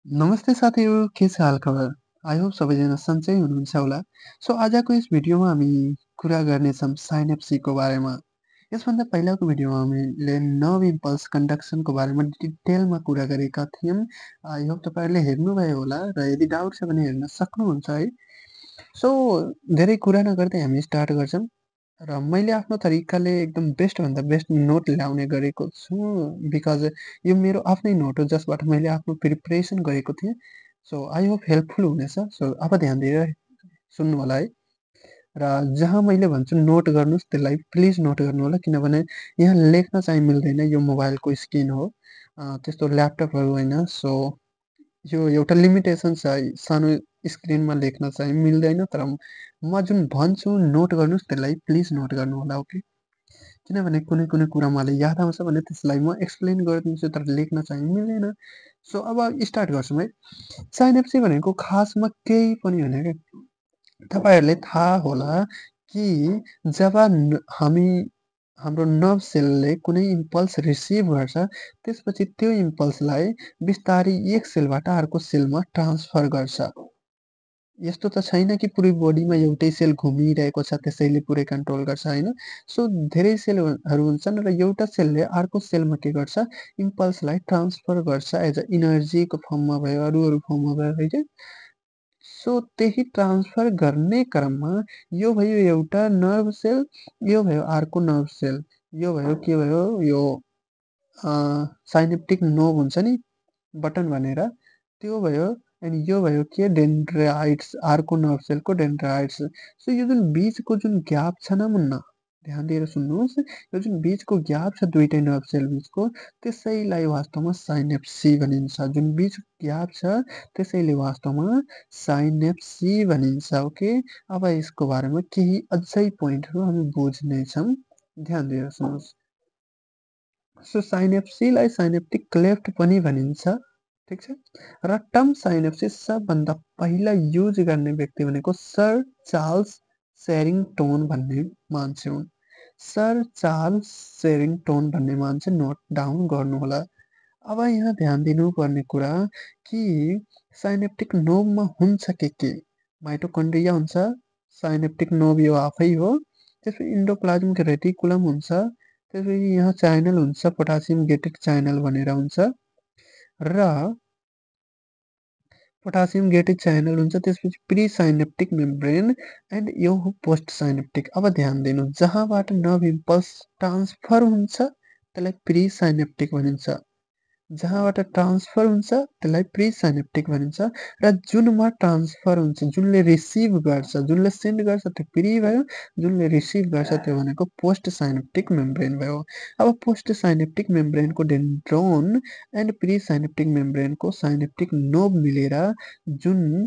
नमस्ते साथीहरू, के छ हालखबर? आई होप सबैजना सन्चै हुनुहुन्छ होला। आजको यस भिडियोमा हामी कुरा गर्नेछौँ साइनेप्सीको बारेमा। यसभन्दा पहिलाको भिडियोमा हामीले नर्भ इम्पल्स कन्डक्सनको बारेमा डिटेलमा कुरा गरेका थियौँ। आई होप तपाईँहरूले हेर्नुभयो होला र यदि डाउट छ भने हेर्न सक्नुहुन्छ है। सो धेरै कुरा नगर्दै हामी स्टार्ट गर्छौँ र मैले आफ्नो तरिकाले एकदम बेस्टभन्दा बेस्ट नोट ल्याउने गरेको छु बिकज यो मेरो आफ्नै नोट हो जसबाट मैले आफ्नो प्रिपरेसन गरेको थिएँ। आई होप हेल्पफुल हुनेछ। अब ध्यान दिएर सुन्नु होला है। र जहाँ मैले भन्छु नोट गर्नुहोस् त्यसलाई प्लिज नोट गर्नु होला किनभने यहाँ लेख्न चाहिँ मिल्दैन, यो मोबाइलको स्क्रिन हो। त्यस्तो ल्यापटपहरू होइन। यो एउटा लिमिटेसन छ, सानो स्क्रिनमा लेख्न चाहिँ मिल्दैन। तर म जुन भन्छु नोट गर्नुहोस् त्यसलाई प्लिज नोट गर्नु होला, ओके? किनभने कुनै कुनै कुरा मलाई याद आउँछ भने त्यसलाई म एक्सप्लेन गरिदिन्छु तर लेख्न चाहिँ मिल्दैन। अब स्टार्ट गर्छौँ है। साइनेप्सी भनेको खासमा केही पनि होइन क्या। तपाईँहरूलाई थाहा होला कि जब हामी हाम्रो नर्भ सेलले कुनै इम्पल्स रिसिभ गर्छ त्यसपछि त्यो इम्पल्सलाई बिस्तारै एक सेलबाट अर्को सेलमा ट्रान्सफर गर्छ। यस्तो त छैन कि पुरै बडीमा एउटै सेल घुमिरहेको छ त्यसैले पुरै कन्ट्रोल गर्छ, होइन? धेरै सेलहरू हुन्छन् र एउटा सेलले अर्को सेलमा के गर्छ, इम्पल्सलाई ट्रान्सफर गर्छ एज अ इनर्जीको फर्ममा भयो, अरू फर्ममा भयो, होइन? त्यही ट्रान्सफर गर्ने क्रममा यो भयो एउटा नर्भ सेल, यो भयो अर्को नर्भ सेल, यो भयो के भयो, यो साइनेप्टिक नोभ हुन्छ नि, बटन भनेर, त्यो भयो। अनि यो भयो के, डेन्ड्राइट्स, अर्को नर्भ सेलको डेन्ड्राइट्स। यो जुन बिचको जुन ग्याप छ न मुन्ना, ध्यान दिएर सुन्नुहोस्, यो जुन बिचको ग्याप छ दुईटै नर्भ सेल बिचको, त्यसैलाई वास्तवमा साइनेप्सी भनिन्छ। जुन बिचको ग्याप छ त्यसैले वास्तवमा साइनेप्सी भनिन्छ, ओके? अब यसको बारेमा केही अझै पोइन्टहरू हामी बुझ्नेछौँ, ध्यान दिएर सुन्नुहोस्। साइनेप्सीलाई साइनेप्टिक क्लेफ्ट पनि भनिन्छ, ठिक छ? र टर्म साइनेप्सिस सबभन्दा पहिला युज गर्ने व्यक्ति भनेको सर चार्ल्स सेरिङटोन भन्ने मान्छे हुन्। सर चार्ल्स सेरिङटोन भन्ने मान्छे, नोट डाउन गर्नुहोला। अब यहाँ ध्यान दिनुपर्ने कुरा कि साइनेप्टिक नोभमा हुन्छ के माइटोकन्ड्रिया हुन्छ, साइनेप्टिक नोभ यो आफै हो, त्यसपछि इन्डोप्लाज्मिक रेटिकुलम हुन्छ, त्यसपछि यहाँ च्यानल हुन्छ, पोटासियम गेटेड च्यानल भनेर हुन्छ, र पोटासियम गेटेड च्यानल हुन्छ, त्यसपछि प्री साइनेप्टिक मेम्ब्रेन एन्ड यो हो पोस्ट साइनेप्टिक। अब ध्यान दिनु, जहाँबाट नर्भ इम्पल्स ट्रान्सफर हुन्छ त्यसलाई प्री साइनेप्टिक भनिन्छ, जहाँबाट ट्रान्सफर हुन्छ त्यसलाई प्री साइनेप्टिक भनिन्छ, र जुनमा ट्रान्सफर हुन्छ, जुनले रिसिभ गर्छ, जुनले सेन्ड गर्छ त्यो प्री भयो, जुनले रिसिभ गर्छ त्यो भनेको पोस्ट साइनेप्टिक मेम्ब्रेन भयो। अब पोस्ट साइनेप्टिक मेम्ब्रेनको डेन्ड्रोन एन्ड प्री साइनेप्टिक मेम्ब्रेनको साइनेप्टिक नोभ मिलेर जुन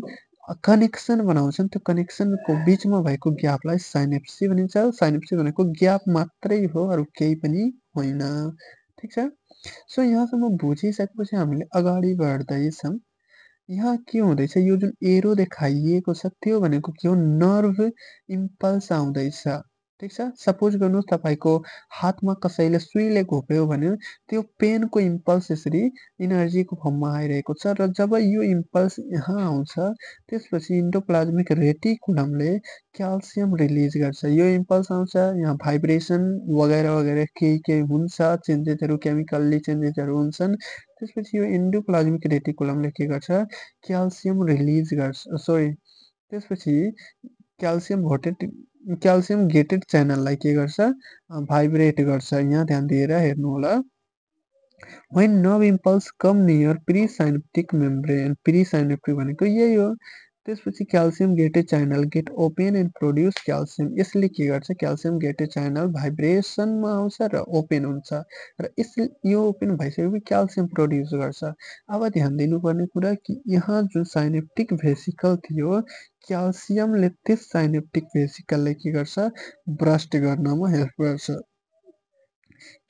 कनेक्सन बनाउँछन् त्यो कनेक्सनको बिचमा भएको ग्यापलाई साइनेप्सी भनिन्छ। साइनेप्सी भनेको ग्याप मात्रै हो, अरू केही पनि होइन, ठिक छ? यहाँसम्म बुझिसकेपछि हामीले अगाडि बढ्दैछौँ। यहाँ के हुँदैछ, यो जुन एरो देखाइएको छ त्यो भनेको के हो, नर्भ इम्पल्स आउँदैछ, ठिक छ? सपोज गर्नुहोस् तपाईँको हातमा कसैले सुईले घोप्यो भने त्यो पेनको इम्पल्स यसरी इनर्जीको फर्ममा आइरहेको छ, र जब यो इम्पल्स यहाँ आउँछ त्यसपछि इन्डोप्लाज्मिक रेटिकुलमले क्याल्सियम रिलिज गर्छ। यो इम्पल्स आउँछ, यहाँ भाइब्रेसन वगैरा वगैरा केही हुन्छ, चेन्जेसहरू, केमिकल्ली चेन्जेसहरू हुन्छन्। त्यसपछि यो एन्डोप्लाज्मिक रेटिकुलमले के गर्छ, क्याल्सियम रिलिज गर्छ, त्यसपछि क्याल्सियम गेटेड च्यानललाई के गर्छ, भाइब्रेट गर्छ। यहाँ ध्यान दिएर हेर्नु होला। When nerve impulse come near presynaptic membrane, presynaptic भनेको यही हो। त्यसपछि calcium gated channel gate open and produce calcium, यसले के गर्छ, क्याल्सियम गेटेड च्यानल भाइब्रेसनमा आउँछ र ओपन हुन्छ, र यो ओपन भइसकेपछि क्याल्सियम प्रोड्युस गर्छ। अब ध्यान दिनुपर्ने कुरा कि यहाँ जुन साइनेप्टिक भेसिकल थियो, क्याल्सियमले त्यस साइनेप्टिक भेसिकललाई के गर्छ, ब्रस्ट गर्नमा हेल्प गर्छ।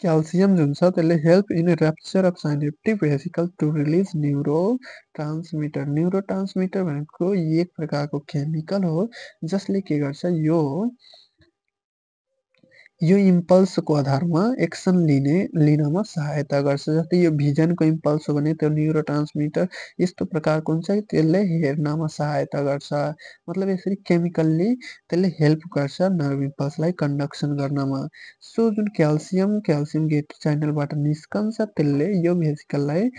क्याल्सियम जुन छ त्यसले help in rupture of synaptic vesicle to release neurotransmitter. Neurotransmitter भनेको एक प्रकारको केमिकल हो जसले के गर्छ, यो यो इम्पल्सको आधारमा एक्सन लिनमा सहायता गर्छ। जस्तै यो भिजनको इम्पल्स हो भने त्यो न्युरोट्रान्समिटर यस्तो प्रकारको हुन्छ कि त्यसले हेर्नमा सहायता गर्छ। मतलब यसरी केमिकल्ली त्यसले हेल्प गर्छ नर्भ इम्पल्सलाई कन्डक्सन गर्नमा। सो जुन क्याल्सियम गेट च्यानलबाट निस्कन्छ त्यसले यो भेसिकललाई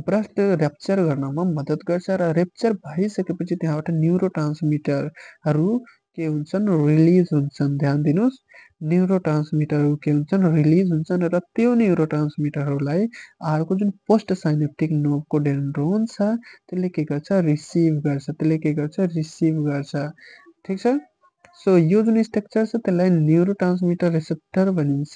ब्लड र्याप्चर गर्नमा मद्दत गर्छ र र्याप्चर भइसकेपछि त्यहाँबाट न्युरोट्रान्समिटरहरू के हुन्छन् रिलिज हुन्छन्। ध्यान दिनुहोस्, न्युरोट्रान्समिटरहरू के हुन्छन् रिलिज हुन्छन् र त्यो न्युरोट्रान्समिटरहरूलाई अर्को जुन पोस्ट साइनेप्टिक नोभको डेन्ड्रोन छ त्यसले के गर्छ रिसिभ गर्छ। ठिक छ। सो यो जुन स्ट्रक्चर छ त्यसलाई न्युरोट्रान्समिटर रिसेप्टर भनिन्छ,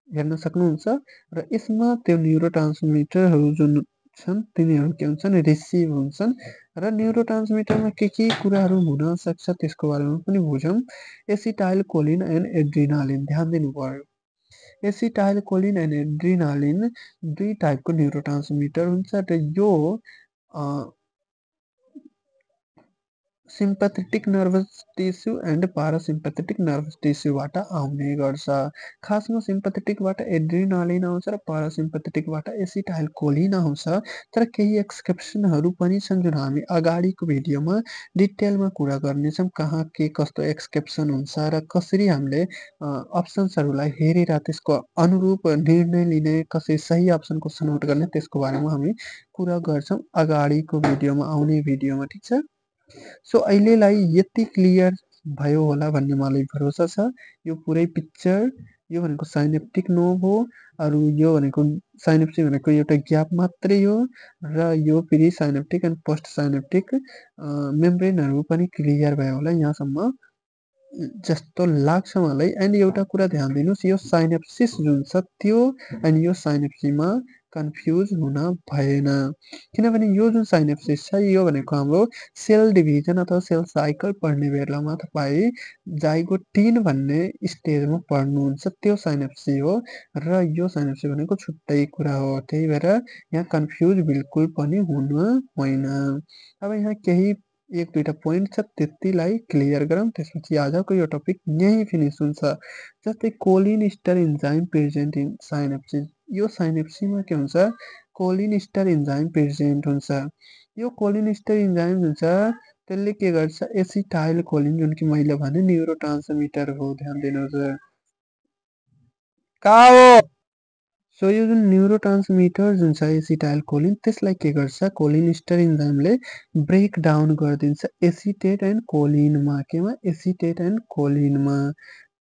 हेर्न सक्नुहुन्छ। र यसमा त्यो न्युरोट्रान्समिटरहरू जुन छन् तिनीहरू के हुन्छन् रिसिभ हुन्छन् र न्युरोट्रान्समिटरमा के कुराहरू हुन सक्छ त्यसको बारेमा पनि बुझौँ। एसिटाइल कोलिन एन्ड एड्रिनालिन, ध्यान दिनु पर्यो। एसिटाइल कोलिन एन्ड एड्रिनालिन दुई टाइपको न्युरोट्रान्समिटर हुन्छ र यो sympathetic nervous tissue and parasympathetic nervous टिस्युबाट आउने गर्छ। खासमा सिम्पैथेटिकबाट एड्रिनालिन आउँछ र पारासिम्पैथेटिकबाट एसिटाइल कोलिन आउँछ। तर केही एक्सेप्सनहरू पनि छन् जुन हामी अगाडिको भिडियोमा डिटेलमा कुरा गर्नेछौँ। कहाँ के कस्तो एक्सेप्सन हुन्छ र कसरी हामीले अप्सन्सहरूलाई हेरेर त्यसको अनुरूप निर्णय लिने, कसरी सही अप्सनको छनौट गर्ने त्यसको बारेमा हामी कुरा गर्छौँ अगाडिको भिडियोमा, आउने भिडियोमा। ठिक छ। सो अहिलेलाई यति क्लियर भयो होला भन्ने मलाई भरोसा छ। यो पुरै पिक्चर, यो भनेको साइनेप्टिक नोभ हो। अरू यो भनेको साइनेप्टिक भनेको एउटा ग्याप मात्रै हो र यो फेरि साइनेप्टिक एन्ड पोस्ट साइनेप्टिक मेम्ब्रेनहरू पनि क्लियर भयो होला यहाँसम्म जस्तो लाग्छ मलाई। एन्ड एउटा कुरा ध्यान दिनुहोस्, यो साइनेप्सिस जुन छ त्यो एन्ड यो साइनेप्सीमा कन्फ्युज हुन भएन। किनभने यो जुन साइनेप्सिस छ यो भनेको हाम्रो सेल डिभिजन अथवा सेल साइकल पढ्ने बेलामा तपाईँ जाइगोटिन भन्ने स्टेजमा पढ्नुहुन्छ, त्यो साइनेप्सी हो र यो साइनेप्सी भनेको छुट्टै कुरा हो। त्यही भएर यहाँ कन्फ्युज बिल्कुल पनि हुनु होइन। अब यहाँ केही एक दुईवटा पोइन्ट छ त्यतिलाई क्लियर गरौँ, त्यसपछि आजको यो टपिक यहीँ फिनिस हुन्छ। जस्तै कोलिनिस्टर इन्जाइम प्रेजेन्ट इन साइनेप्सिस, यो साइनेप्सीमा के हुन्छ कोलिनिस्टर इन्जाइम प्रेजेन्ट हुन्छ। यो कोलिनिस्टर इन्जाइम हुन्छ त्यसले के गर्छ एसिटाइल कोलिन जुन कि मैले भने न्युरोट्रान्समिटर हो। ध्यान दिनुहोस् कहाँ हो। सो यो जुन न्युरोट्रान्समिटर जुन छ एसिटाइल कोलिन त्यसलाई के गर्छ कोलिनिस्टर इन्जाइमले ब्रेक डाउन गरिदिन्छ एसिटेट एन्ड कोलिनमा। केमा एसिटेट एन्ड कोलिनमा।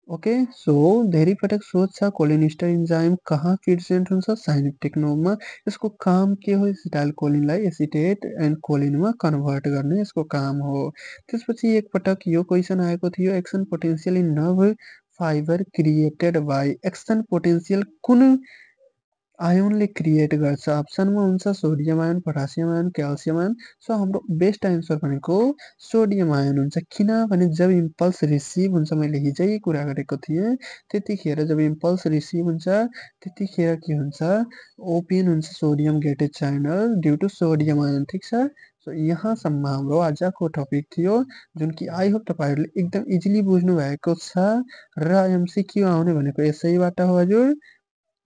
ओके। सो धेरै पटक सोध्छ कोलिनिस्टर इन्जाइम कहाँ प्रेजेन्ट हुन्छ साइनेप्टिक नोभमा। यसको काम के हो एसिटाइल कोलिनलाई एसिटेट एन्ड कोलिनमा कन्भर्ट गर्ने यसको काम हो। त्यसपछि एकपटक यो क्वेसन आएको थियो action potential in nerve fibre created by, action potential कुन आयोनले क्रिएट गर्छ। अप्सनमा हुन्छ sodium ion, potassium ion, calcium ion. So हाम्रो बेस्ट एन्सर भनेको सोडियम आयोन हुन्छ। किनभने जब इम्पल्स रिसिभ हुन्छ, मैले हिजै कुरा गरेको थिएँ, त्यतिखेर जब इम्पल्स रिसिभ हुन्छ त्यतिखेर के हुन्छ ओपन हुन्छ sodium gated channel due to sodium ion. ठिक छ। सो यहाँसम्म हाम्रो आजको टपिक थियो जुन कि आई होप तपाईँहरूले एकदम इजिली बुझ्नु भएको छ र एमसिक्यू आउने भनेको यसैबाट हो हजुर।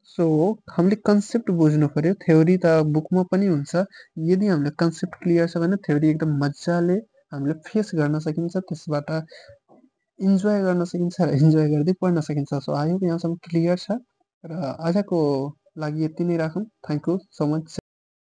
सो हामीले कन्सेप्ट बुझ्नु पर्यो, थ्योरी त बुकमा पनि हुन्छ। यदि हामीले कन्सेप्ट क्लियर छ भने थ्योरी एकदम मजाले हामीले फेस गर्न सकिन्छ, त्यसबाट इन्जोय गर्न सकिन्छ र इन्जोय गर्दै पढ्न सकिन्छ। सो आई होप यहाँसम्म क्लियर छ र आजको लागि यति नै राखौँ। Thank you so much.